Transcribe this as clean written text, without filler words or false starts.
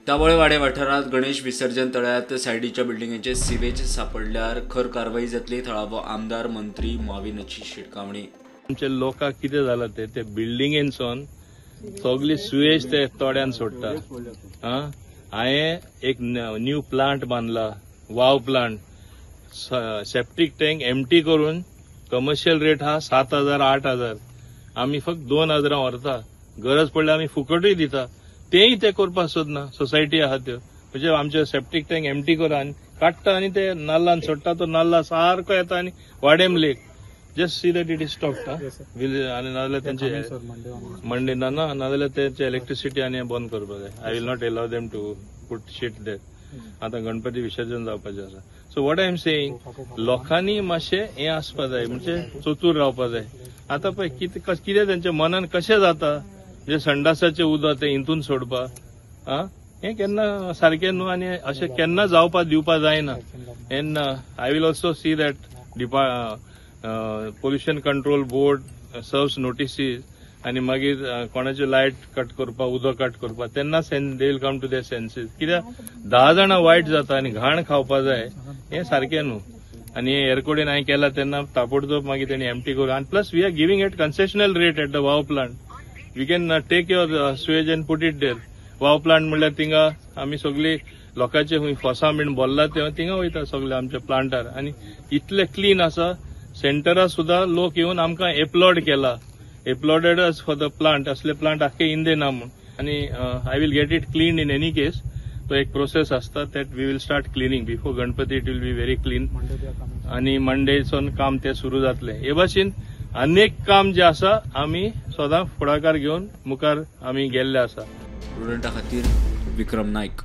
तावळवाडे वाठारांत गणेश विसर्जन तळ्यात सायडीच्या बिल्डिंगेचे सिवेज सापडल्यार खर कारवाई जातली. थळावो आमदार मंत्री माविनाची शिटकावणी. आमच्या लोकांक कितें जालां ते बिल्डिंगेनसून सगली सुवेज ते तोड्यान सोडटा. हांवें एक न्यू प्लांट बांदला, वाव प्लांट, सेप्टीक टँक एमटी करून कमर्शियल रेट हा 7,000 8,000, आमी फक्त 2,000 व्हरता. गरज पडल्यार आमी फुकटूय दिता, तेय ते करपाक सोदना. सोसायटी आहा त्यो, म्हणजे आमचे सेप्टीक टँक एमटी करून आनी काडटा आनी ते नाल्लान सोडटा, तो नाल्ला सारको येता आनी Vadem lake. Just see that it is stopped. आनी नाजाल्यार तेंचे मंडे ना नाजाल्यार तेंचे इलेक्ट्रिसिटी आनी बंद करपाक जाय. I will not allow them to put shit there. आतां गणपती विसर्जन जावपाचें आसा. So what I am saying, लोकांनी मातशें हें आसपा जाय, म्हणजे चतूर रावपा जाय. आतां पळय कितें तेंच्या मनान कशें जाता, म्हणजे संडासाचें उदक तें हितून सोडपा, हें केन्ना सारकें न्हू आनी अशें केन्ना जावपा दिवपा जायना. And I will also see that pollution control board serves notices आनी मागीर कोणाचे लायट कट करपाक, उदक कट करपाक, तेन्ना they will come to their senses. कित्याक 10 जाणां वायट जाता आनी घाण खावपा जाय, हें सारकें न्हू. आनी एअरकोडेन हांवें केला तेन्ना ताबडतोब मागीर तेणी एमटी करून, आनी plus we are giving at concessional rate at the Wao plant. We can take your sewage and put it there. Wao plant म्हणल्यार थिंगा आमी सगळी लोकांचे खंय फोसां बीन भरला ते थिंगा वयता सगळे आमच्या प्लांटार, आनी इतले क्लीन आसा. सेंटरा सुद्दां लोक येवन आमकां एप्लॉड केला, applauded us for the plant. असले प्लांट आख्खे इंदे ना म्हूण. आनी I will get it clean in any case. तो एक प्रोसेस आसता that we will start cleaning before Ganpati, it will be very clean. आनी मंडेसून काम ते सुरू जातलें. हे भाशेन अनेक काम जे आसा आमी सदां फुडाकार घेवन मुखार आमी गेल्ले आसा. स्टुडंटा खातीर विक्रम नायक.